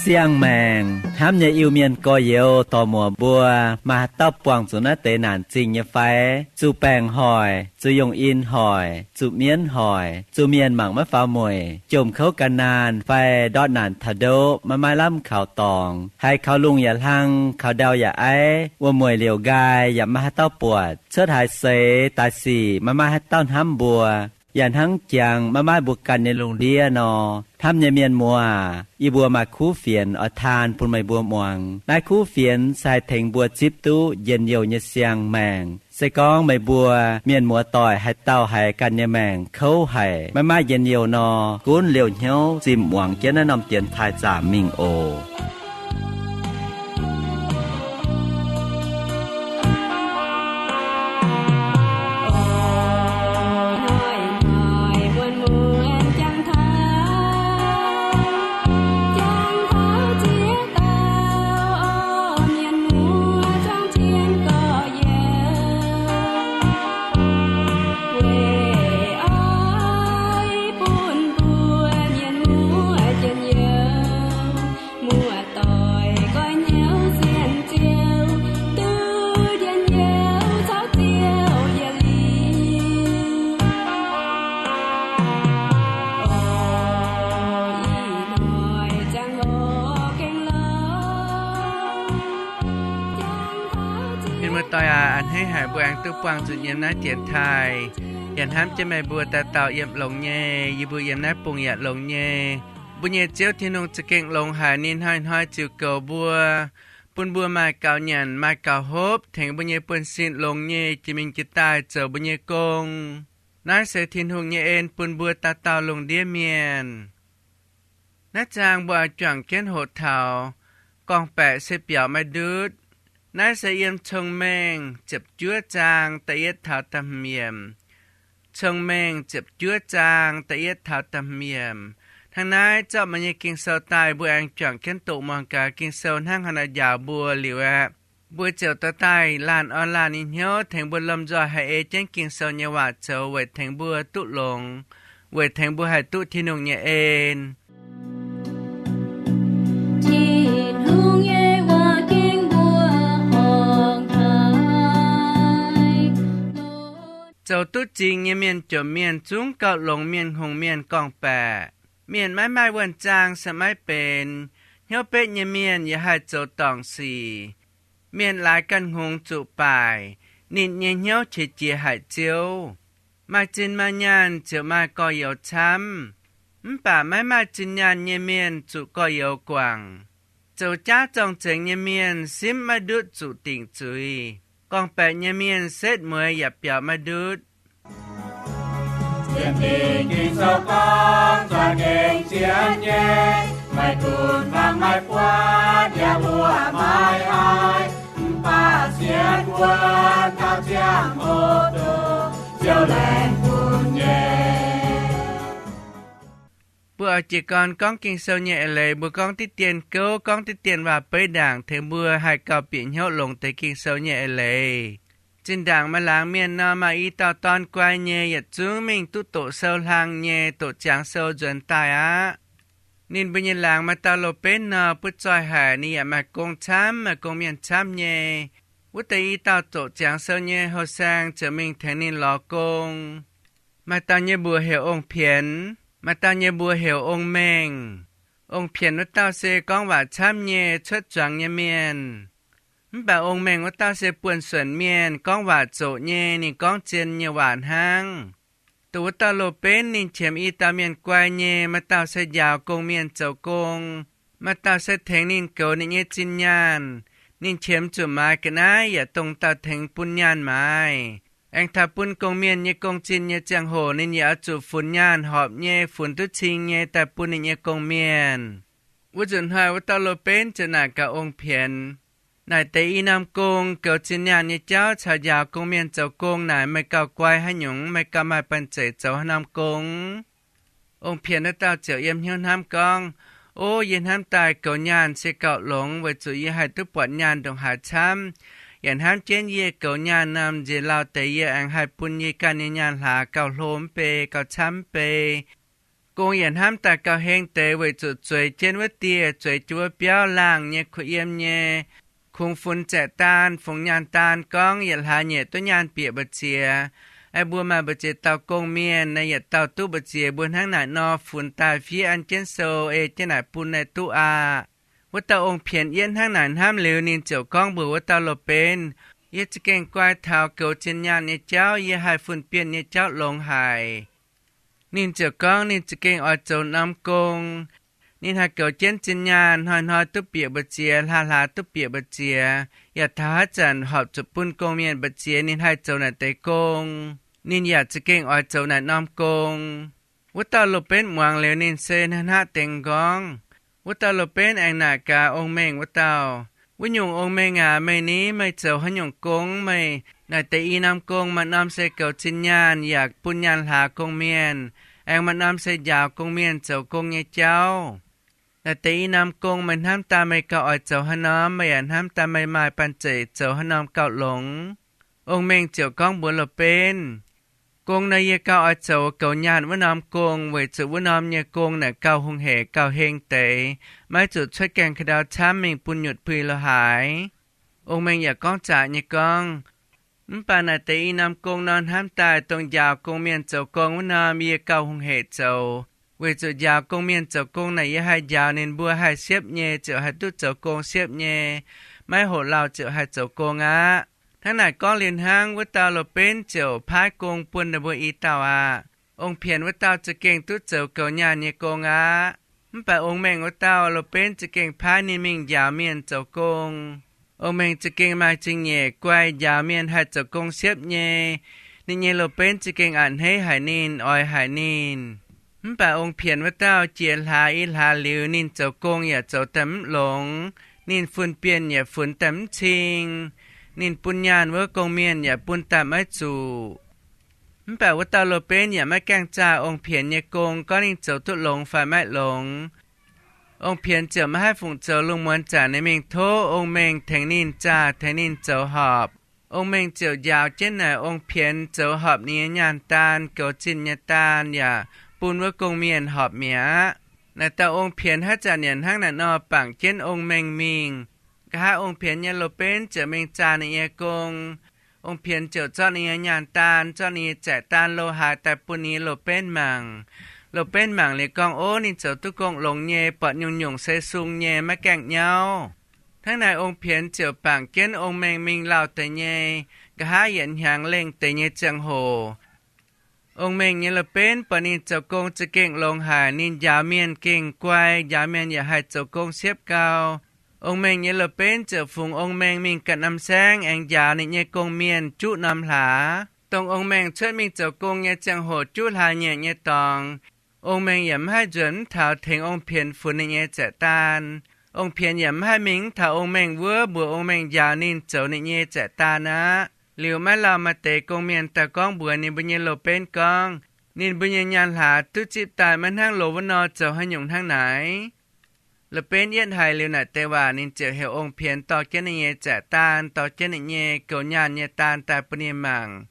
Diangh maengc hnamv nyei Iu-Mienh gorx-youz dorc-muoc mbuo, maaih haaix dauh buangh zuqc naaiv deix naanc zingh nyei fai? Zuqc baengc hoic, zuqc yongh in hoic, zuqc mienv hoic, zuqc mienh mangc maiv faaux mueic, jomc kouv gan naanh fai ndortv naanc taux ndoqv maiv maaih lamh kaux dorngx, haiz kaux lungh yaac hlang, kaux ndau yaac aiv, wuom-mueic liouc nqaai yaac maiv maaih haaix dauh buatc, cuotv haaix seix daaih sic maiv maaih haaix dauh hnamv mbuo, yaac hnangv jangx maiv maaih mbuo ganh nyei lungh ndiev nor. Hnamv nyei mienh muoz, yie mbuo maaih kuv fienx oix taan bun meih mbuo muangx. Naaiv kuv fienx se haih tengx mbuo zipv duqv njien-youh nyei siang-maengc. Se gorngv meih mbuo mienh muoz-doic haaix dauh haiz ganh nyei maengc kouv haic, maiv maaih njien-youh nor, gunv liouh hnyouv zimh muangx jienv naaiv norm dienx taaih zaamc mingh oc. Mienh muoz-doic aac, a'hneiv haic mbuo aengx duqv buangh zuqc yiem naaiv dienx taaih, yaac hnamv jienv meih mbuo dauh dauh yiem longx nyei. Yie mbuo yiem naaiv bung yaac longx nyei. Mbuo nyei Ziouv Tin-Hungh za'gengh longx haic, ninh hnoi-hnoi ziux goux mbuo, bun mbuo maaih gaux nyanc, maaih gaux hopv, tengx mbuo nyei buonv-sin longx nyei jiex mingh jiex daaih zoux mbuo nyei gong. Naaiv se Tin-Hungh nyei en bun mbuo dauh dauh lungh ndiev mienh. Naaiv zaang mbuo oix juangc jienv hoqc taux gorngv-baeqc se biaux maiv ndutv. Naaiv se yiem Cong-Mengh ziepc juov zaang da'yietv taux da'hmz yiemc. Cong-Mengh ziepc juov zaang da'yietv taux da'hmz yiemc. Hnangv naaiv zorqv meih nyei Ging-Sou daaih, mbuo aengx juangc jienv doqc muangx gaax Ging-Sou hnangv haaix nor njaaux mbuo liuz aeqv, mbuo ziouc dorh daaih laanh orn laanh nyei hnyouv tengx mbuo lomh nzoih haih ei jienv Ging-Sou nyei waac zoux weic tengx mbuo duqv longx, weic tengx mbuo haih duqv Tin-Hungh nyei en. Tin-Hungh nyei waac ging mbuo horngc haic. Zoux duqv zingx nyei mienh jomc mienh zungv gauh longx mienh hngongx mienh gorngv-baeqc. Mienh maiv maaih wuonh zaang se maiv benx. Hnyouv betv nyei mienh yaac haih zoux dorngc sic. Mienh laaix ganh hngongx zuqc baaic, ninh nyei hnyouv qiex jiez haic Ziouv. Maaih zinh maaih nyaanh ziouc maaih gorx-youz camv, mv baac maiv maaih zinh nyaanh nyei mienh zuqc gorx-youz guangc. Zoux jaav zorng-zengx nyei mienh simv maiv ndutv zuqc dingc zuiz. Gorngv-baeqc nyei mienh setv mueiz yaac biaux maiv ndutv. Sienx Ging-Sou gorngv za'gengh sienx nyei, maiv gunv fangx maiv buatc yaac mbuoqc maiv haih, mv baac sienx wuov dauh ziangh hoc doqc, Ziouv laengz bun nyei. Mbuo oix jiez gorn gorngv Ging-Sou nyei eix leiz, mbuo gorngv diqv dien gouv, gorngv diqv dien waac-beiv ndaangc, tengx mbuo haih gauh bieqc hnyouv longx deix Ging-Sou nyei eix leiz. Zinh ndaangc maaih laangz mienh nor, maaih i dauh dorn guai nyei, yietc zungv mingh duqv doqc sou hlang nyei, doqc ziangx sou nzuonx daaih aqv. Ninh mbuo nyei laangz maaih dauh loz-benv nor, butv zoih haic, ninh yaac maaih gong camv, maaih gong-mienh camv nyei. Wuov deix i dauh doqc ziangx sou nyei houh saeng ziouc mingh tengx ninh lorz gong. Maaih dauh nyei mbuox heuc Ong-Pienx, maaih dauh nyei mbuox heuc Ong-Mengh. Ong-Pienx wuov dauh se gorngv waac camv nyei, cuotv zuangx nyei mienh. Mv baac Ong-Mengh wuov dauh se buonv-suonc mienh, gorngv waac zoqc nyei, ninh gorngv zien nyei waac hnangv. Dongh wuov dauh loz-benv ninh qiemx i dauh mienh guai nyei, maaih dauh se njaaux gong-mienh zoux gong, maaih dauh se tengx ninh goux ninh nyei zinh nyaanh. Ninh qiemx zuqc maaiz ga'naaiv yaac dongh dauh tengx bun nyaanh maaiz. Aengx taux bun gong-mienh nyei gong-zinh nyei ziangh hoc ninh yaac oix zuqc funx nyaanh horpc nyei, funx duqv cing nyei daaih bun ninh nyei gong-mienh. Wuov nzunc hnoi wuov dauh loz-benv ziouc naaic gaax Ong-Pienx, naaic deix i norm gong, goux zinh nyaanh nyei jauv caux njaaux gong-mienh zoux gong naaic, meih gauh guai haaix nyungc? Meih gauh maaih banh zeic zoux haaix norm gong? Ong-Pienx wuov dauh ziouc yiem hnyouv hnamv gorngv, O, yie hnamv daaih goux nyaanh se gauh longx, weic zuqc yie haih duqv buatc nyaanh ndongc haaix camv. Yaac hnamv jienv yie goux nyaanh norm nziex lauh deix yie aengx haih bun yie ganh nyei nyaanh hlaax gauh hlo mv bei, gauh camv mv bei. Gong yaac hnamv daaih gauh heng deix weic zuqc zueiz jienv wuov dieh, zueiz jienv wuov biauv, laangh nyei, kuh yiem nyei, kungx funx zaeqc daan, fungx nyaanh daan gorngv yietc hlaax nyeic duqv nyaanh bieqc mbu'ziex. Aeqv, mbuo maaih mbu'ziex dauh gong-mienh, naaiv yietc dauh duqv mbu'ziex, mbuo hnangv naaic nor funx daaih fiev an jienv sou ei jienv naaic bun naaiv duqv aqv. Wuov dauh ong-pienx yietv hnangv naaic hnamv liuz, ninh ziouc gorngv mbuox wuov dauh loz-benv, Yie za'gengh guai taux goux zinh nyaanh nyei jauv, yie haih fun-bienh nyei jauv longx haic. Ninh ziouc gorngv ninh za'gengh oix zoux norm gong. Ninh haih goux jienv zinh nyaanh, hnoi-hnoi duqv bieqc mbu'ziex, hlaax-hlaax duqv bieqc mbu'ziex, yaac taux haaix zanc horpc zuqc bun gong-mienh mbu'ziex, ninh haih zoux naaic deix gong. Ninh yaac za'gengh oix zoux naaic norm gong. Wuov dauh loz-benv muangx liuz, ninh se hnangv hnaqv dengx nqorngv. Wuov dauh loz-benv aengx naaic gaax ong-mengh wuov dauh, Wuov nyungc ong-mengh aac, meih ni, meih zoux haaix nyungc gong? Meih naaic deix i norm gong maaih norm se goux zinh nyaanh yaac bun nyaanh hlaax gong-mienh, aengx maaih norm se njaaux gong-mienh zoux gong nyei jauv. Naaic deix i norm gong meih hnamv daaih meih gauh oix zoux haaix norm? Meih yaac hnamv daaih meih maaih banh zeic zoux haaix norm gauh longx? Ong-mengh ziouc gorngv mbuox loz-benv, Gong nor yie gauh oix zoux goux nyaanh wuov norm gong, weic zuqc wuov norm nyei gong naaic gauh hungh hec, gauh heng deix, maiv zuqc cuotv gaengh ka'ndau camv mingh bun nyutc puix lo haaix. Ong-mengh yaac gorngv zaqc nyei gorngv, Mv baac naaic deix i norm gong nor hnamv daaih dongh njaaux gong-mienh zoux gong wuov norm yie gauh hungh hec zoux, weic zuqc njaaux gong-mienh zoux gong naaic yie haih njaaux ninh mbuo haih siepv nyei ziouc haih duqv zoux gong siepv nyei, maiv hoqc lauh ziouc haih zoux gong aqv. Hnangv naaic gorngv liuz hnangv, wuov dauh loz-benv ziouc paaiv gong bun ninh mbuo i dauh aqv. Ong-pienx wuov dauh za'gengh duqv zoux goux nyaanh nyei gong aqv. Mv baac ong-mengh wuov dauh loz-benv za'gengh paaiv ninh mingh njaaux mienh zoux gong. Ong-mengh za'gengh maaih zingh nyeic guai njaaux mienh haih zoux gong siepv nyei. Ninh nyei loz-benv za'gengh a'hneiv haic ninh, oix haic ninh. Mv baac ong-pienx wuov dauh jiex hlaax i hlaax liuz, ninh zoux gong yaac zoux daaih mv longx. Ninh fun-bienh yaac funx daaih mv cing. Ninh bun nyaanh wuov gong-mienh yaac bun daaih maiv zuqc. Mv baac wuov dauh loz-benv yaac maiv gaengh zaah ong-pienx nyei gong, gorngv ninh zoux duqv longx fai maiv longx. Ong-pienx ziouc maiv haih fungc zoux lungh muonz zanc, ninh mingh tov ong-mengh tengx ninh zaah, tengx ninh zoux horpc. Ong-mengh ziouc njaaux jienv naaic ong-pienx zoux horpc ninh nyei nyaanh daan, goux zinh nyei daan, yaac bun wuov gong-mienh horpc mi'aqv. Naaic dauh ong-pienx haaix zanc yaac hnangv naaic nor bangc jienv ong-mengh mingh. Nqa'haav ong-pienx nyei loz-benv ziouc mingh zaah ninh nyei gong. Ong-pienx ziouc zorqv ninh nyei nyaanh daan, zorqv ninh nyei zaeqc daan lo haaix daaih bun ninh nyei loz-benv mangc. Loz-benv mangc liuz gorngv, Ov, ninh zoux duqv gong longx nyei, buatc nyungc-nyungc se sung nyei, maiv gaengh nyauv. Hnangv naaic ong-pienx ziouc bangc jienv ong-mengh mingh lauh deix nyei. Nqa'haav yietc hnyangx lengh deix nyei ziangh hoc, ong-mengh nyei loz-benv buatc ninh zoux gong za'gengh longx haic, ninh njaaux mienh gengh guai, njaaux mienh yaac haih zoux gong siepv gau. Ong-mengh nyei loz-benv ziouc fungx ong-mengh mingh ganh norm saengv aengx njaaux ninh nyei gong-mienh juqv norm hlaax. Dongh ong-mengh cuotv mingh zoux gong nyei ziangh hoc juqv hlaax nyeic nyei dorngx, ong-mengh yaac mv haih nzuonx mv taux tengx ong-pienx funx ninh nyei zaeqc daan. Ong-pienx yaac mv haih mingh mv taux ong-mengh wuov mbuox ong-mengh njaaux ninh zoux ninh nyei zaeqc daan aqv. Liuz maiv lauh maaih deix gong-mienh daaih gorngv mbuox ninh mbuo nyei loz-benv gorngv, Ninh mbuo nyei nyaanh hlaax duqv zipv daaih maiv hnangv loz wuov nor zoux haaix nyungc hnangv naaic? Loz-benv yietv haiz liuz naaic deix waac, ninh ziouc heuc ong-pienx dorh jienv ninh nyei zaeqc daan, dorh jienv ninh nyei goux nyaanh nyei daan daaih bun ninh mangc.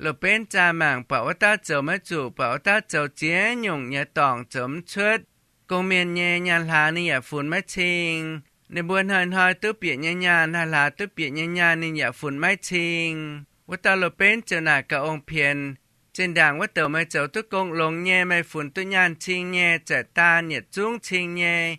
Loz-benv zaah mangc, buatc wuov dauh zoux maiv zuqc, buatc wuov dauh zoux ziex nyungc nyei dorngc zoux mv cuotv. Gong-mienh nyei nyaanh hlaax ninh yaac funx maiv cing. Ninh mbuo hnoi-hnoi duqv bieqc nyei nyaanh, hlaax-hlaax duqv bieqc nyei nyaanh ninh yaac funx maiv cing. Wuov dauh loz-benv ziouc naaic gaax ong-pienx, Zinh ndaangc wuov douc meih zoux duqv gong longx nyei, meih funx duqv nyaanh cing nyei, zaeqc daan yietc zungv cing nyei.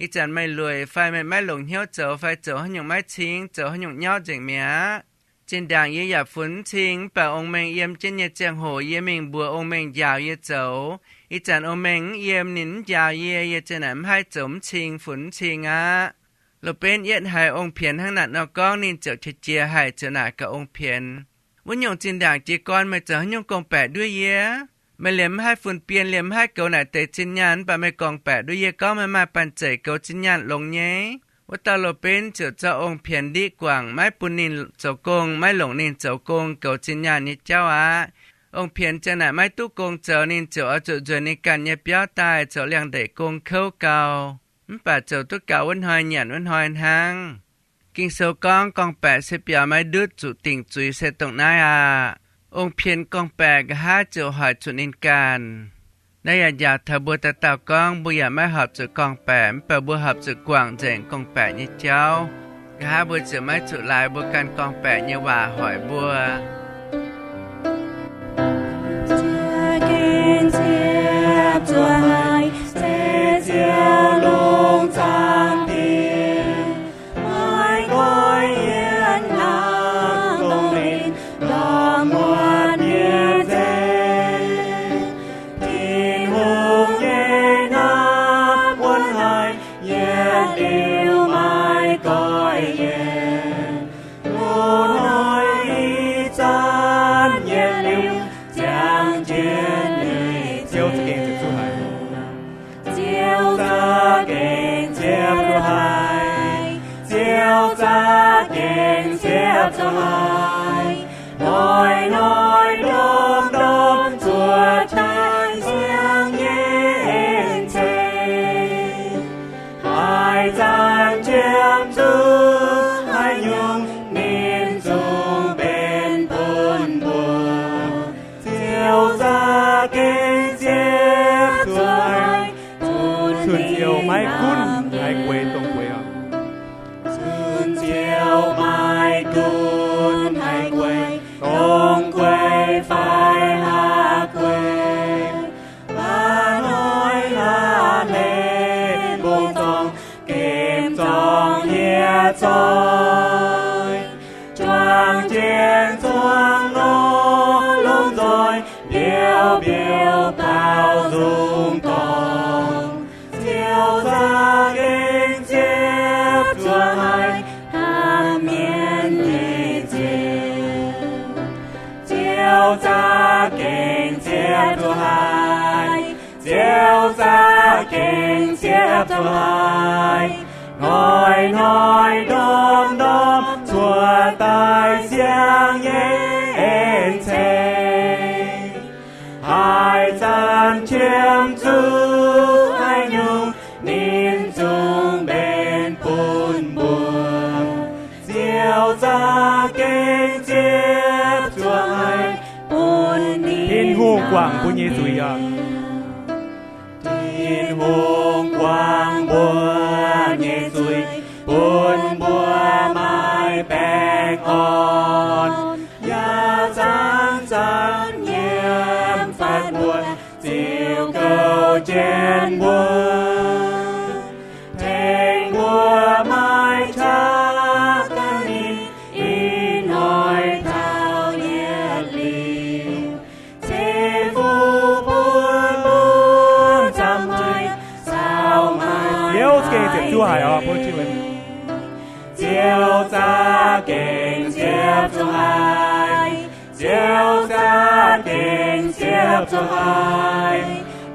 Ih zanc meih lueic fai meih maiv longc hnyouv zoux fai zoux haaix nyungc maiv cing, zoux haaix nyungc nyauv nzengc mi'aqv. Zinh ndaangc yie yaac funx mv cing, mv baac ong-mengh yiem jienv nyei ziangh hoc yie mingh mbuox ong-mengh njaaux yie zoux. Ih zanc ong-mengh mv yiem, ninh mv njaaux yie, yie ziouc naaic mv haih zoux mv cing, funx mv cing aqv. Loz-benv yietv haiz ong-pienx hnangv naaic nor gorngv, ninh ziouc qiex jiez haic ziouc naaic gaax ong-pienx, Wuov nyungc zinh ndaangc jiez gorn meih zoux haaix nyungc gorngv-baeqc nduov yie? Meih liemh mv haih fun-bienh, liemh mv haih goux naaic deix zinh nyaanh, mv baac meih gorngv-baeqc nduov yie gorngv meih maaih banh zeic goux zinh nyaanh longx nyei. Wuov dauh loz-benv ziouc zorqv ong-pienx ndiqv guangc, maiv bun ninh zoux gong, maiv longc ninh zoux gong goux zinh nyaanh nyei jauv aqv. Ong-pienx ziang naaic maiv duqv gong zoux, ninh ziouc oix zuqc nzuonx ninh ganh nyei biauv daaih zoux liangx-ndeic gong kouv gau. Mv baac zoux duqv gaux wuov hnoi nyanc wuov hnoi hnangv. Ging-Sou gorngv gorngv-baeqc se biaux maiv ndutv, zuqc dingc zuiz se dongh naaiv aqv. Ong-pienx gorngv-baeqc nqa'haav ziouc hoic zuqc ninh ganh. Naaiv yaac njaaux taux mbuo dauh dauh gorngv mbuo yaac maiv horpc zuqc gorngv-baeqc, mv baac mbuo horpc zuqc guangc nzengc gorngv-baeqc nyei jauv. Nqa'haav mbuo ziouc maiv zuqc laaix mbuo ganh gorngv-baeqc nyei waac hoic mbuo. Ziouv longc zaangc diex, maiv goiv hien hnangv dongh ninh ndortv muotc nyei zeiv. Tin-Hungh nyei hnamv wuonv haic, yietc liuz maiv goiv hien. Loz-hnoi ih zanc yietc liuz ziangh jienv nyei Ziouv za'gengh ziepc zuoqv haic. Ziouv za'gengh ziepc zuoqv haic. Ziouv za'gengh ziepc zuoqv haic. Hnoi-hnoi ndorm-ndorm cuotv daaih siang nyei en-ceng. Haaix zanc qiemx zuqc haaix nyungc, ninh zungv mbenc bun mbuo. Ziouv za'gengh ziepc zuoqv haic. Cun-Ziouv maiv gunv haaix gueix dongh gueix oc. Cun-Ziouv maiv gunv haaix gueix, dongh gueix fai hlaax gueix. Hlaax hnoi hlaax hleix, mbong zorngh gemh zorngh hieh zoih, juangc jien zuangx nor lomh nzoih, mbiouh mbiouh baaux nzung dorngh. Ziouv za'gengh ziepc zuoqv haic, hnamv mienh nyei Ziouv. Ziouv za'gengh ziepc zuoqv haic. Ziouv za'gengh ziepc zuoqv haic. Hnoi-hnoi ndorm-ndorm cuotv daaih siang nyei en-ceng. Haaix zanc qiemx zuqc haaix nyungc, ninh zungv mbenc bun mbuo. Ziouv za'gengh ziepc zuoqv haic, bun ninh Tin-Hungh guangc mbuo nyei zuiz oc. Tin-Hungh guangc mbuo nyei zuiz, bun mbuo maaih baengh orn. Yaac zanc-zanc nyiemv fatv mbuo, ziux gouv jienv mbuo, tengx mbuo maiv qaqv ganh mingh ih hnoi taux yietc liuz. Ceix fuqv bun mbuo camv haic, caux maaih Ziouv za'gengh ziepc zuoqv haic oc. Ziouv za'gengh ziepc zuoqv haic. Ziouv za'gengh ziepc zuoqv haic.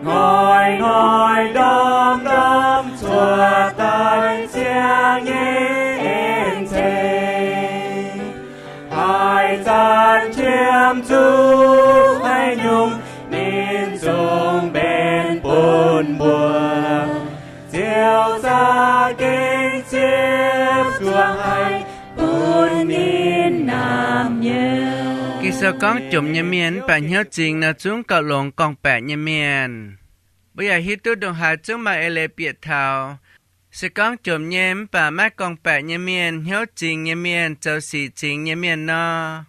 Hnoi-hnoi ndorm-ndorm cuotv daaih siang nyei en-ceng. Haaix zanc qiemx zuqc haaix nyungc, ninh zungv mbenc bun mbuo. Ziouv za'gengh ziepc zuoqv haic, bun ninh naamh nyouz. Ging-Sou gorngv jomc nyei mienh mv baac hnyouv zingx nor zungv gauh longx gorngv-baeqc nyei mienh. Mbuo yaac hiuv duqv ndongc haaix zungv maaih eix leiz bieqc taux. Se gorngv jomc nyei mv baac maiv gorngv-baeqc nyei mienh, hnyouv zingx nyei mienh, zoux sic zingx nyei mienh nor,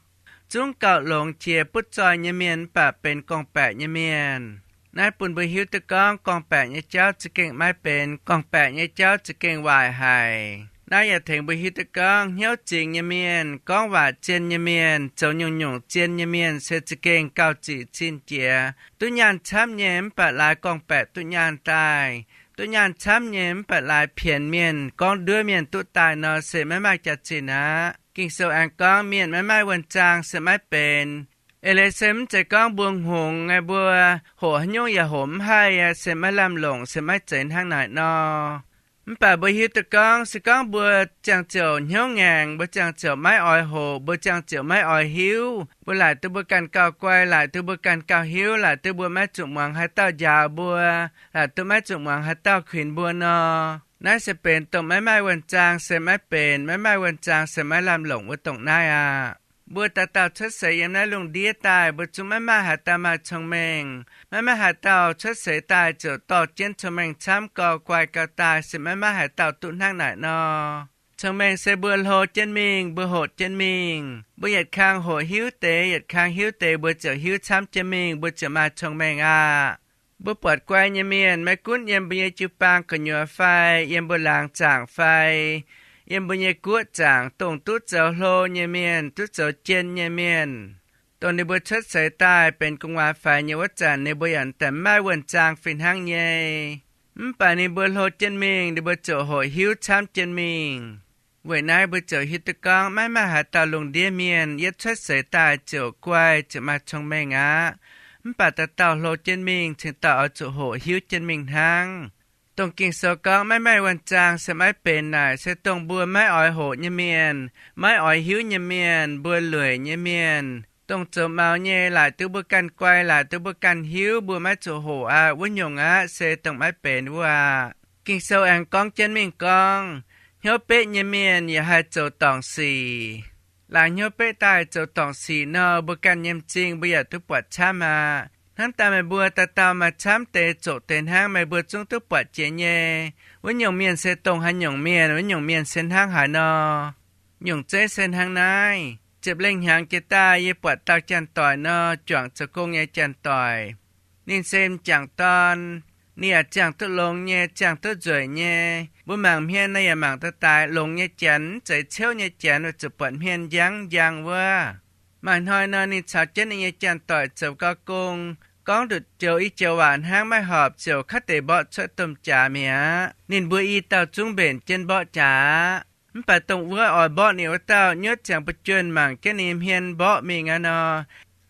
zungv gauh longx jiex butv zoih nyei mienh mv baac benx gorngv-baeqc nyei mienh. Naaiv bun mbuo hiuv duqv gorngv gorngv-baeqc nyei jauv za'gengh maiv benx, gorngv-baeqc nyei jauv za'gengh waaic haic. Naaiv yaac tengx mbuo hiuv duqv gorngv hnyouv zingx nyei mienh, gorngv waac zien nyei mienh, zoux nyungc-nyungc zien nyei mienh se za'gengh gauh zic cin jiex. Duqv nyaanh camv nyei mv baac laaix gorngv-baeqc duqv nyaanh daaih. Duqv nyaanh camv nyei mv baac laaix pienx mienh, gorngv nduov mienh duqv daaih nor se maiv maaih jaax-zinh aqv. Ging-Sou aengx gorngv mienh maiv maaih wuonh zaang se maiv benx. Eix leiz se mv zeiz gorngv mbuo hngongx, mbuo hoqc haaix nyungc yaac hoqc mv haih, se maiv lamh longc, se maiv zeiz hnangv naaic nor. Mv baac mbuo hiuv duqv gorngv se gorngv mbuo ziangh ziouc hnyouv ngaengc, mbuo ziangh ziouc maiv oix hoqc, mbuo ziangh ziouc maiv oix hiuv, mbuo laaic duqv mbuo ganh gauh guai, laaic duqv mbuo ganh gauh hiuv, laaic duqv mbuo maiv zuqc muangx haaix dauh njaaux mbuo, laaic duqv maiv zuqc muangx haaix dauh kuinx mbuo nor, naaiv se benx dongh maiv maaih wuonh zaang se maiv benx, maiv maaih wuonh zaang se maiv lamh longc wuov dongh naaiv aqv. Mbuo dauh dauh cuotv seix yiem naaiv lungh ndiev daaih, mbuo zungv maiv maaih haaix dauh maaih cong-mengh. Maiv maaih haaix dauh cuotv seix daaih ziouc dorh jienv cong-mengh camv gau, guai gau daaih, se maiv maaih haaix dauh duqv hnangv naaic nor. Cong-mengh se mbuo hlo jienv mingh, mbuo hoqc jienv mingh. Mbuo yietc kang hoqc hiuv deix, yietc kang hiuv deix, mbuo ziouc hiuv camv jienv mingh, mbuo ziouc maaih cong-mengh aqv. Mbuo buatc guai nyei mienh, maiv gunv yiem mbuo nyei jiu-baang gu'nyuoz fai yiem mbuo laangz zaangc fai yiem mbuo nyei guoqv zaangc, dongh duqv zoux hlo nyei mienh, duqv zoux jien nyei mienh, dongh ninh mbuo cuotv seix daaih benx gu'nguaaz faix nyei wuov zanc, ninh mbuo yaac daaih maiv maaih wuonh zaang fih hnangv nyei. Mv baac ninh mbuo hlo jienv mingh, ninh mbuo ziouc hoqc hiuv camv jienv mingh. Weic naaiv mbuo ziouc hiuv duqv gorngv maiv maaih haaix dauh lungh ndiev mienh yietv cuotv seix daaih ziouc guai, ziouc maaih cong-mengh aqv. Mv baac dauh dauh hlo jienv mingh cingx daaih oix zuqc hoqc hiuv jienv mingh hnangv. Dongh Ging-Sou gorngv maiv maaih wuonh zaang se maiv benx naaic, se dongh mbuo maiv oix hoqc nyei mienh, maiv oix hiuv nyei mienh, mbuo lueic nyei mienh, dongh zoux maux nyei, laaic duqv mbuo ganh guai, laaic duqv mbuo ganh hiuv, mbuo maiv zuqc hoqc aqv. Wuov nyungc aqv se dongh maiv benx wuov aqv. Ging-Sou aengx gorngv jienv mingh gorngv, hnyouv beqv nyei mienh yaac haih zoux dorngc sic. Laaix hnyouv beqv daaih zoux dorngc sic nor, mbuo ganh nyei m'zing mbuo yaac duqv buatc camv aqv. Hnangv daaih meih mbuo dauh dauh maaih camv deix zoqc deix hnangv, meih mbuo zungv duqv buatc jiex nyei. Wuov nyungc mienh se dongh haaix nyungc mienh, wuov nyungc mienh se hnangv haaix nor. Nyungc zeiv se hnangv naaiv. Ziepc lengh hnyangx jiex daaih yie buatc dauh janx-doic nor, juangc zoux gong nyei janx-doic. Ninh se m'jangc dorn. Ninh yaac ziangh duqv longx nyei, ziangh duqv nzueic nyei. Mbuo mangc hmien nor yaac mangc daaih daaih longx nyei janx, mv zeiz ciouv nyei janx, weic zuqc buatc hmien njang njang wuov. Maaih hnoi nor ninh caux jienv ninh nyei janx-doic zoux gau gong, gorngv nduqc joux i joux waac hnangv, maiv horpc ziouc kaav deix mborqv cuotv domh jaax mi'aqv. Ninh mbuo i dauh zungv mbenc jienv mborqv jaax aqv. Mv baac dongh wuov oix mborqv ninh wuov dauh nyuotv ziangx mbu'juonh mangc jienv ninh nyei hmien mborqv mingh aqv nor,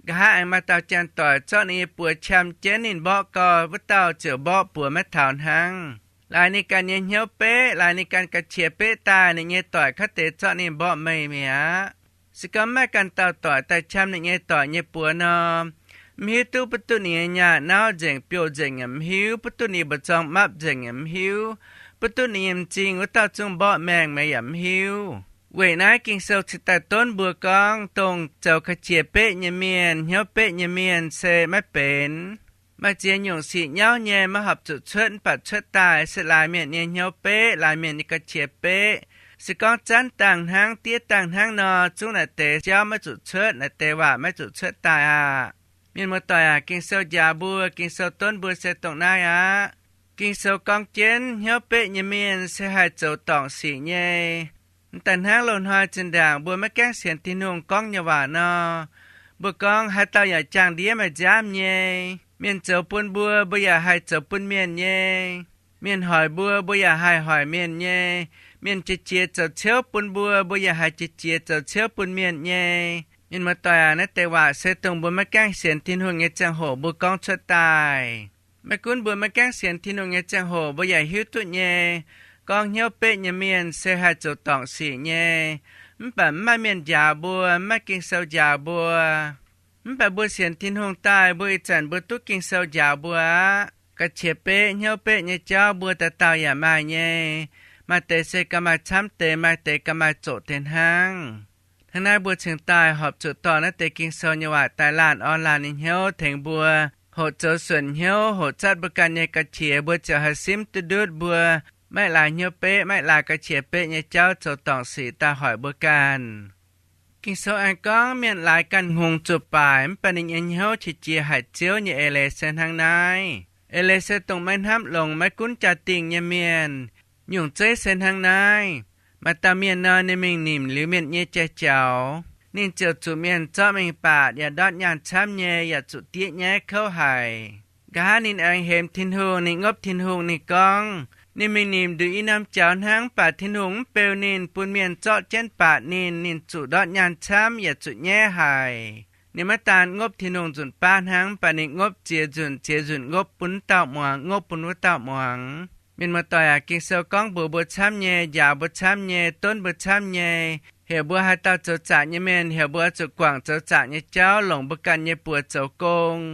nqa'haav aengx maaih dauh janx-doic zorqv ninh nyei buoz qam jienv ninh mborqv gau, wuov dauh ziouc mborqv buoz maiv taux hnangv. Laaix ninh ganh nyei hnyouv beqv, laaix ninh ganh ga'qiex beqv daaih, ninh nyei doic kaav deix zorqv ninh mborqv meih mi'aqv. Se gorngv maiv maaih ganh dauh doic daaih qam ninh nyei doic nyei buoz nor, mv hiuv duqv, butv duqv ninh nyei nyaah nauv nzengc, biouv nzengc yaac mv hiuv, butv duqv ninh mbu'zorng mapv nzengc yaac mv hiuv, butv duqv ninh nyei m'zing wuov dauh zungv mborqv maengh meih yaac mv hiuv. Weic naaiv Ging-Sou cingx daaih donv mbuo gorngv, dongh zoux ga'qiex beqv nyei mienh, hnyouv beqv nyei mienh se maiv benx. Maaih ziex nyungc sic nyauv nyei maiv horpc zuqc cuotv, mv baac cuotv daaih se laaix mienh nyei hnyouv beqv, laaix mienh nyei ga'qiex beqv. Se gorngv zanv dangh hnangv, diev dangh hnangv nor, zungv naaic deix jauv maiv zuqc cuotv, naaic deix waac maiv zuqc cuotv daaih aqv. Mienh muoz-doic aac, Ging-Sou njaaux mbuo, Ging-Sou donv mbuo se dongh naaiv aqv. Ging-Sou gorngv jienv hnyouv beqv nyei mienh se haih zoux dorngc sic nyei. M'daaih hnangv loz-hnoi zinh ndaangc mbuo maiv gaengh sienx Tin-Hungh gorngv nyei waac nor, mbuo gorngv haaix dauh yaac jaang-ndiev maaih nziaamv nyei. Mienh zoux bun mbuo, mbuo yaac haih zoux bun mienh nyei. Mienh hoic mbuo, mbuo yaac haih hoic mienh nyei. Mienh jiex jiex zoux ciouv bun mbuo, mbuo yaac haih jiex jiex zoux ciouv bun mienh nyei. Mienh muoz-doic aac, naaiv deix waac se dongh mbuo maiv gaengh sienx Tin-Hungh nyei ziangh hoc mbuo gorngv cuotv daaih. Maiv gunv mbuo maiv gaengh sienx Tin-Hungh nyei ziangh hoc mbuo yaac hiuv duqv nyei, gorngv hnyouv beqv nyei mienh se haih zoux dorngc sic nyei. Mv baac mv maaih mienh njaaux mbuo, mv maaih Ging-Sou njaaux mbuo. Mv baac mbuo sienx Tin-Hungh daaih, mbuo ih zanc mbuo duqv Ging-Sou njaaux mbuo aqv. Ga'qiex beqv, hnyouv beqv nyei jauv mbuo dauh dauh yaac maaih nyei. Maaih deix se gauh maaih camv deix, maaih deix gauh maaih zoqc deix hnangv. Hnangv naaiv mbuo cingx daaih horpc zuqc dorh naaiv deix Ging-Sou nyei waac daaih laanh orn laanh nyei hnyouv tengx mbuo, hoqc zoux suonc hnyouv, hoqc zatv mbuo ganh nyei ga'qiex, mbuo ziouc haih simv duqv ndutv mbuo maiv laaix hnyouv beqv, maiv laaix ga'qiex beqv nyei jauv zoux dorngc sic daaih hoic mbuo ganh. Ging-Sou aengx gorngv mienh laaix ganh hngongx zuqc baaic, mv baac ninh nyei hnyouv qiex jiez haic Ziouv nyei eix leiz se hnangv naaiv. Eix leiz se dongh maiv hnamv longx, maiv gunv jaa-dingh nyei mienh. Nyungc zeiv se hnangv naaiv. Maaih dauh mienh nor, ninh mingh nimc liuz mienh nyei jai-jaux. Ninh ziouc zuqc mienh zorqv mingh baatc, yaac ndortv nyaanh camv nyei, yaac zuqc diev nyaiv kouv haic. Nqa'haav ninh aengx hemx Tin-Hungh, ninh ngopv Tin-Hungh, ninh gorngv, ninh mingh nimc nduqc i norm jaux hnangv, mv baac Tin-Hungh mv beu ninh, bun mienh zorqv jienv baatc ninh. Ninh zuqc ndortv nyaanh camv, yaac zuqc nyaiv haic. Ninh maiv daan ngopv Tin-Hungh nzunc baav hnangv, mv baac ninh ngopv ziex nzunc ziex nzunc, ngopv bun wuov dauh muangx, ngopv bun wuov dauh muangx. Mienh muoz-doic aac, Ging-Sou gorngv mbuox mbuo camv nyei, njaaux mbuo camv nyei, donv mbuo camv nyei, heuc mbuo haaix dauh zoux zaqc nyei mienh, heuc mbuo oix zuqc guangc zoux zaqc nyei jauv, longc mbuo ganh nyei buoz zoux gong.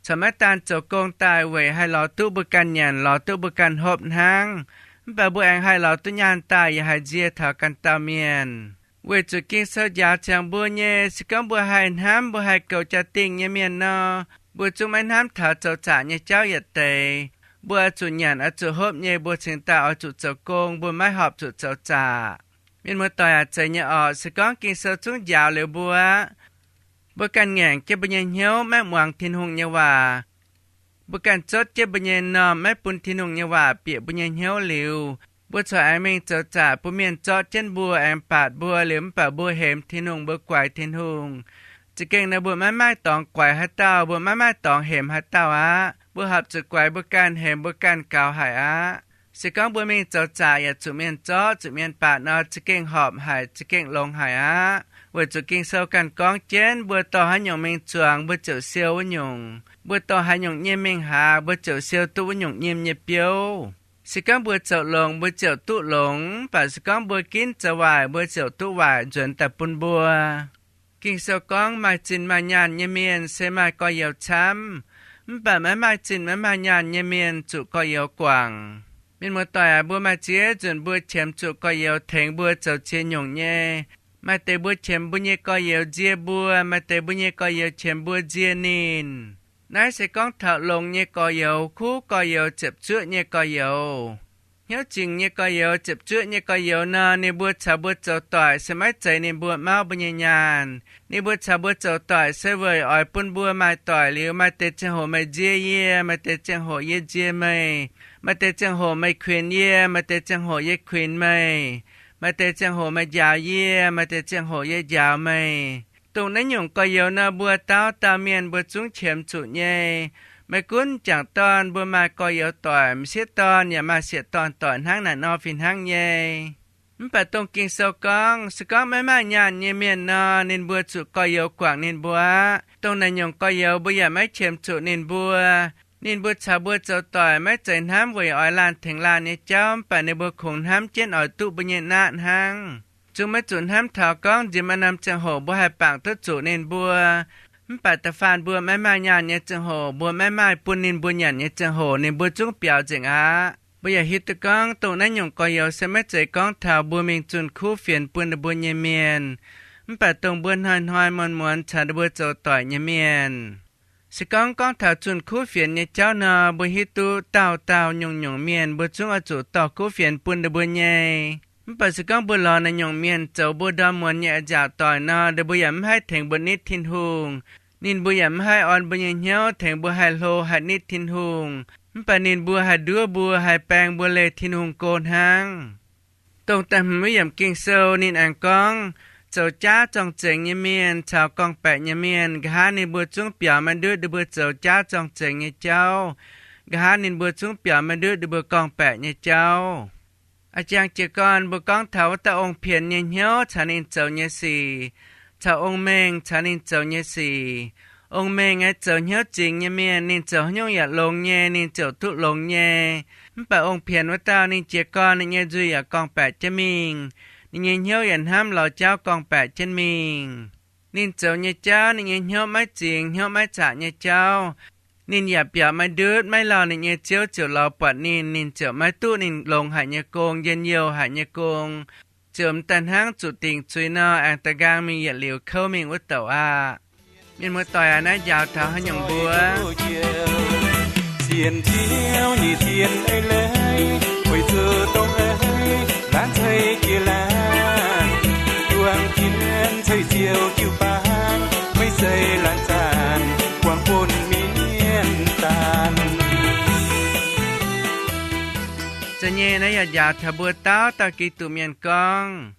Corc maiv daan zoux gong daaih weic haih lorz duqv mbuo ganh nyanc, lorz duqv mbuo ganh hopv hnangv, mv baac mbuo aengx haih lorz duqv nyaanh daaih yaac haih nzie taux ganh dauh mienh. Weic zuqc Ging-Sou njaaux ziangx mbuo nyei, se gorngv mbuo haih hnamv, mbuo haih goux jaa-dingh nyei mienh nor, mbuo zungv maiv hnamv taux zoux zaqc nyei jauv yietc deix. Mbuo oix zuqc nyanc, oix zuqc hopv nyei, mbuo cingx daaih oix zuqc zoux gong, mbuo maiv horpc zuqc zoux zaqc. Mienh muoz-doic aac, zeiz nyei orqc, se gorngv Ging-Sou zungv njaaux liuz mbuo aqv, mbuo ganh ngaengc jienv mbuo nyei hnyouv maiv muangx Tin-Hungh nyei waac, mbuo ganh zotv jienv mbuo nyei m'normh maiv bun Tin-Hungh nyei waac bieqc mbuo nyei hnyouv liuz, mbuo corc aengx mingh zoux zaqc bun mienh zorqv jienv mbuo, aengx baatc mbuo liuz mv baac mbuo hemx Tin-Hungh, mbuo guaix Tin-Hungh. Za'gengh nor mbuo maiv maaih dorngx guaix haaix dauh, mbuo maiv maaih dorngx hemx haaix dauh aqv. Mbuo horpc zuqc guaix mbuo ganh, hemx mbuo ganh gaux haic aqv. Se gorngv mbuo mingh zoux zaqc yaac zuqc mienh zorqv, zuqc mienh baatc nor, za'gengh horpc haic, za'gengh longx haic aqv. Weic zuqc Ging-Sou ganh gorngv jienv, mbuo dorh haaix nyungc mingh zuangx, mbuo ziouc siou wuov nyungc. Mbuo dorh haaix nyungc nyim mingh haaz, mbuo ziouc siou duqv wuov nyungc nyim nyei biouv. Se gorngv mbuo zoux longx, mbuo ziouc duqv longx, mv baac se gorngv mbuo ginv zoux waaic, mbuo ziouc duqv waaic nzuonx daaih bun mbuo. Ging-Sou gorngv, maaih zinh maaih nyaanh nyei mienh se maaih gorx-youz camv, mv baac maiv maaih zinh maiv maaih nyaanh nyei mienh zuqc gorx-youz guangc. Mienh muoz-doic aac, mbuo maaih ziex nzunc mbuo qiemx zuqc gorx-youz tengx mbuo zoux ziex nyungc nyei. Maaih deix mbuo qiemx mbuo nyei gorx-youz nzie mbuo, maaih deix mbuo nyei gorx-youz qiemx mbuo nzie ninh. Naaiv se gorngv taux longx nyei gorx-youz, kuv gorx-youz, ziepc zuoqv nyei gorx-youz. Hnyouv zingc nyei gorx-youz, ziepc zuoqv nyei gorx-youz nor, ninh mbuo caux mbuo zoux doic se maiv zeiz ninh mbuo mauv mbuo nyei nyaanh. Ninh mbuo caux mbuo zoux doic se weic oix bun mbuo maaih doic liuz, maaih deix ziangh hoc meih nzie yie, maaih deix ziangh hoc yie nzie meih, maaih deix ziangh hoc meih kuinx yie, maaih deix ziangh hoc yie kuinx meih, maaih deix ziangh hoc meih njaaux yie, maaih deix ziangh hoc yie njaaux meih. Dongh naaiv nyungc gorx-youz nor, mbuo dauh dauh mienh mbuo zungv qiemx zuqc nyei. Maiv gunv m'jangc dorn mbuo maaih gorx-youz doic, m'sieqv dorn yaac maaih sieqv dorn doic hnangv naaic nor fih hnangv nyei. Mv baac dongh Ging-Sou gorngv, se gorngv maiv maaih nyaanh nyei mienh nor, ninh mbuo zuqc gorx-youz guangc ninh mbuo aqv. Dongh naaic nyungc gorx-youz mbuo yaac maiv qiemx zuqc ninh mbuo. Ninh mbuo caux mbuo zoux doic maiv zeiz hnamv weic oix laanh tengx laanh nyei jauv, mv baac ninh mbuo kungx hnamv jienv oix duqv mbuo nyei naqv hnangv. Zungv maiv zuqc hnamv taux gorngv nziex maaih norm ziangh hoc mbuo haih bangc duqv zuqc ninh mbuo. Mv baac da'faanh mbuo maiv maaih nyaanh nyei ziangh hoc, mbuo maiv maaih bun ninh mbuo nyanc nyei ziangh hoc, ninh mbuo zungv biaux nzengc aqv. Mbuo yaac hiuv duqv gorngv, dongh naaiv nyungc gorx-youz se maiv zeiz gorngv taux mbuo mingh zunh kuv fienx bun ninh mbuo nyei mienh, mv baac dongh mbuo hnoi-hnoi muonz-muonz caux ninh mbuo zoux doic nyei mienh. Se gorngv gorngv taux zunh kuv fienx nyei jauv nor, mbuo hiuv duqv dauh dauh nyungc-nyungc mienh mbuo zungv oix zuqc dorh kuv fienx bun ninh mbuo nyei. Mv baac se gorngv mbuo lorz naaiv nyungc mienh zoux mbuo ndorm muonz nyei a'nziaauc doic nor, ninh mbuo yaac mv haih tengx mbuo nitv Tin-Hungh. Ninh mbuo yaac mv haih orn mbuo nyei hnyouv tengx mbuo haih hlo haih nitv Tin-Hungh. Mv baac ninh mbuo haih nduov mbuo, haih baeng mbuo leih Tin-Hungh go hnangv. Dongh da'hmz wuov yiemc Ging-Sou ninh aengx gorngv, zoux jaav zorng-zengx nyei mienh caux gorngv-baeqc nyei mienh, nqa'haav ninh mbuo zungv biaux maiv ndutv ninh mbuo zoux jaav zorng-zengx nyei jauv. Nqa'haav ninh mbuo zungv biaux maiv ndutv ninh mbuo gorngv-baeqc nyei jauv. A'jang jiez gorn mbuo gorngv taux wuov dauh ong-pien nyei hnyouv caux ninh zoux nyei sic, caux ong-mengh caux ninh zoux nyei sic. Ong-mengh aeqv, zoux hnyouv zingx nyei mienh, ninh zoux haaix nyungc yaac longx nyei, ninh ziouc duqv longx nyei. Mv baac ong-pien wuov dauh, ninh jiez gorn ninh nyei nzuih yaac gorngv-baeqc jienv mingh, ninh nyei hnyouv yaac hnamv lorz jauv gorngv-baeqc jienv mingh. Ninh zoux nyei jauv, ninh nyei hnyouv maiv zingx, hnyouv maiv zaqc nyei jauv, ninh yaac biaux maiv ndutv. Maiv lauh ninh nyei ziouv ziouc lorz buatc ninh, ninh ziouc maiv duqv ninh longx haic nyei gong, njien-youh haic nyei gong, ziouc m'daaih hnangv zuqc dingc zuiz nor, aengx da'nqaang mingh yietc liuz kouv mingh wuov douc aqv. Mienh muoz-doic aac, naaiv njaaux taux haaix nyungc mbuo? Sienx Ziouv nyei sienx eix leiz, weic zuqc dongh eix leiz laanh ceix jiez laanh. Juang jienv ceix Ziouv jiu-baang, maiv zeiz laanh zaanc buangh buonv mienh daanh. Za'nyeic naaiv yaac njaaux taux mbuo dauh dauh Giduc mienh gorngv,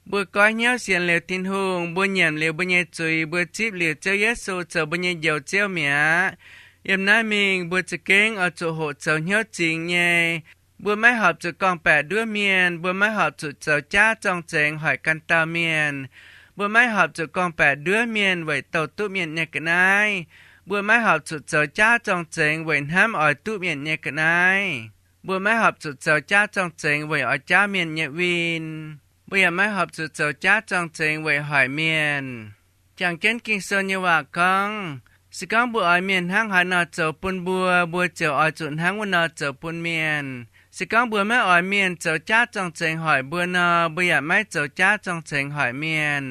mbuo goiv hnyouv sienx liuz Tin-Hungh, mbuo nyiemc liuz mbuo nyei zuiz, mbuo zipv liuz Ziouv Yesu zoux mbuo nyei Njoux Ziouv mi'aqv, yiem naaiv mingh mbuo za'gengh oix zuqc hoqc zoux hnyouv zingx nyei. Mbuo maiv horpc zuqc gorngv-baeqc nduov mienh. Mbuo maiv horpc zuqc zoux jaav zorng-zengx hoic ganh dauh mienh. Mbuo maiv horpc zuqc gorngv-baeqc nduov mienh weic douh duqv mienh nyei ga'naaiv. Mbuo maiv horpc zuqc zoux jaav zorng-zengx weic hnamv oix duqv mienh nyei ga'naaiv. Mbuo maiv horpc zuqc zoux jaav zorng-zengx weic oix jaauv mienh nyei win. Mbuo yaac maiv horpc zuqc zoux jaav zorng-zengx weic hoic mienh. Jangx jienv Ging-Sou nyei waac gorngv, se gorngv mbuo oix mienh hnangv haaix nor zoux bun mbuo, mbuo ziouc oix zuqc hnangv wuov nor zoux bun mienh. Se gorngv mbuo maiv oix mienh zoux jaav zorng-zengx hoic mbuo nor, mbuo yaac maiv zoux jaav zorng-zengx hoic mienh.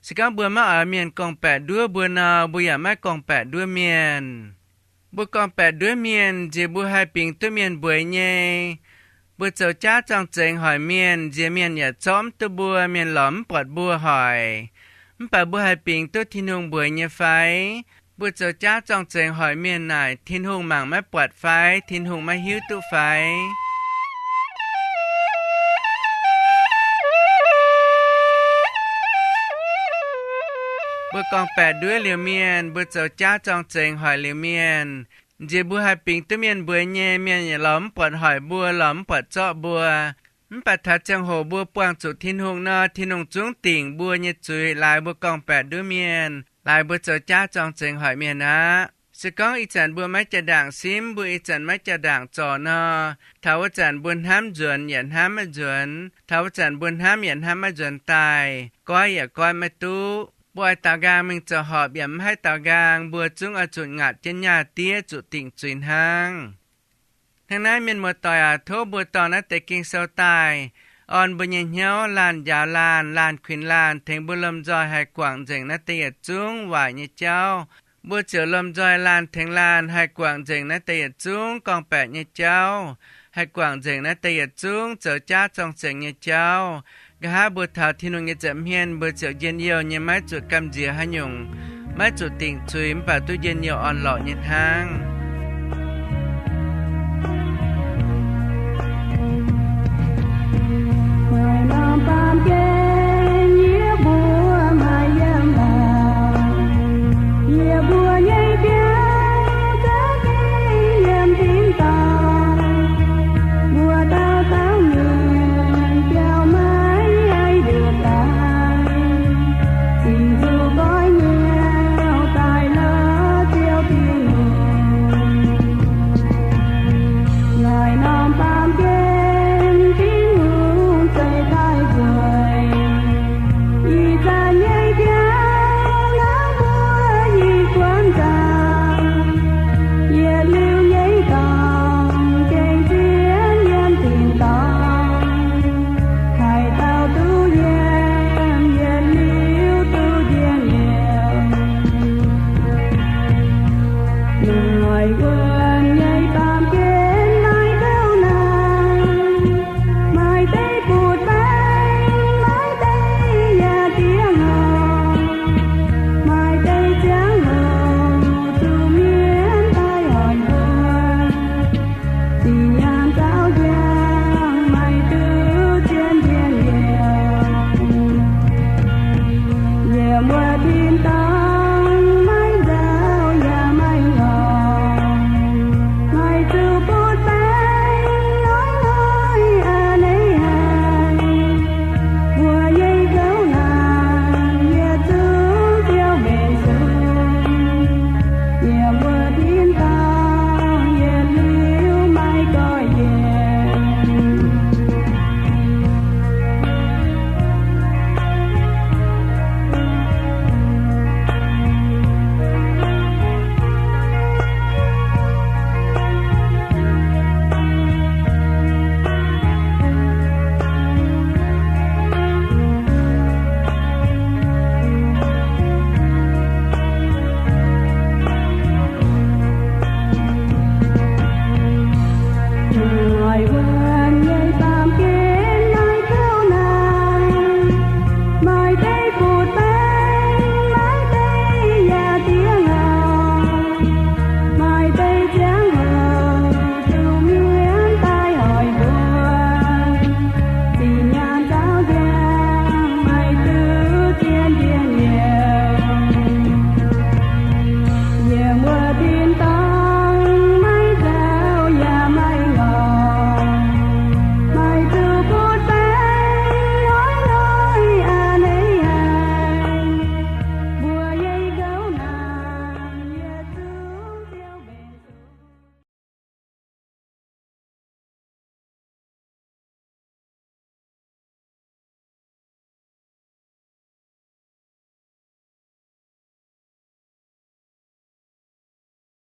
Se gorngv mbuo maiv oix mienh gorngv-baeqc nduov mbuo nor, mbuo yaac maiv gorngv-baeqc nduov mienh. Mbuo gorngv-baeqc nduov mienh nziex mbuo haih bingx duqv mienh mbueiz nyei. Mbuo zoux jaav zorng-zengx hoic mienh nziex mienh yaac zorqv mv duqv mbuo, mienh lorz mv buatc mbuo hoic. Mv baac mbuo haih bingx duqv Tin-Hungh mbueiz nyei fai? Mbuo zoux jaav zorng-zengx hoic mienh naaic, Tin-Hungh mangc maiv buatc fai? Tin-Hungh maiv hiuv duqv fai? Mbuo gorngv-baeqc nduov liuz mienh, mbuo zoux jaav zorng-zengx hoic liuz mienh, nziex mbuo haih bingx duqv mienh mbueiz nyei, mienh yaac lorz mv buatc hoic mbuo, lorz mv buatc zorqv mbuo. Mv baac taux ziangh hoc mbuo buangh zuqc Tin-Hungh nor, Tin-Hungh zungv dingc mbuo nyei zuiz laaix mbuo gorngv-baeqc nduov mienh, laaix mbuo zoux jaav zorng-zengx hoic mienh aqv. Se gorngv ih zanc mbuo maiv jaa-ndaangc simv, mbuo ih zanc maiv jaa-ndaangc zorc nor, taux wuov zanc mbuo hnamv nzuonx yaac hnamv maiv nzuonx, taux wuov zanc mbuo hnamv yaac hnamv maiv nzuonx daaih, goiv yaac goiv maiv duqv. Mbuo oix daaux nqaang mingh zoux horpc yaac mv haih daaux nqaang, mbuo zungv oix zuqc ngaatc jienv nyaah diev zuqc dingc zuiz hnangv. Hnangv naaiv, mienh muoz-doic aac, tov mbuo dorh naaiv deix Ging-Sou daaih orn mbuo nyei hnyouv, laanh njaaux laanh, laanh kuinx laanh, tengx mbuo lomh nzoih haih guangc nzengc naaiv deix yietc zungv waaic nyei jauv. Mbuo ziouc lomh nzoih laanh tengx laanh haih guangc nzengc naaiv deix yietc zungv gorngv-baeqc nyei jauv, haih guangc nzengc naaiv deix yietc zungv zoux jaav zorng-zengx nyei jauv. Nqa'haav mbuo taux Tin-Hungh nyei nza'hmien, mbuo ziouc njien-youh nyei, maiv zuqc gamh nziex haaix nyungc, maiv zuqc dingc zuiz, mv baac duqv njien-youh orn-lorqc nyei hnangv.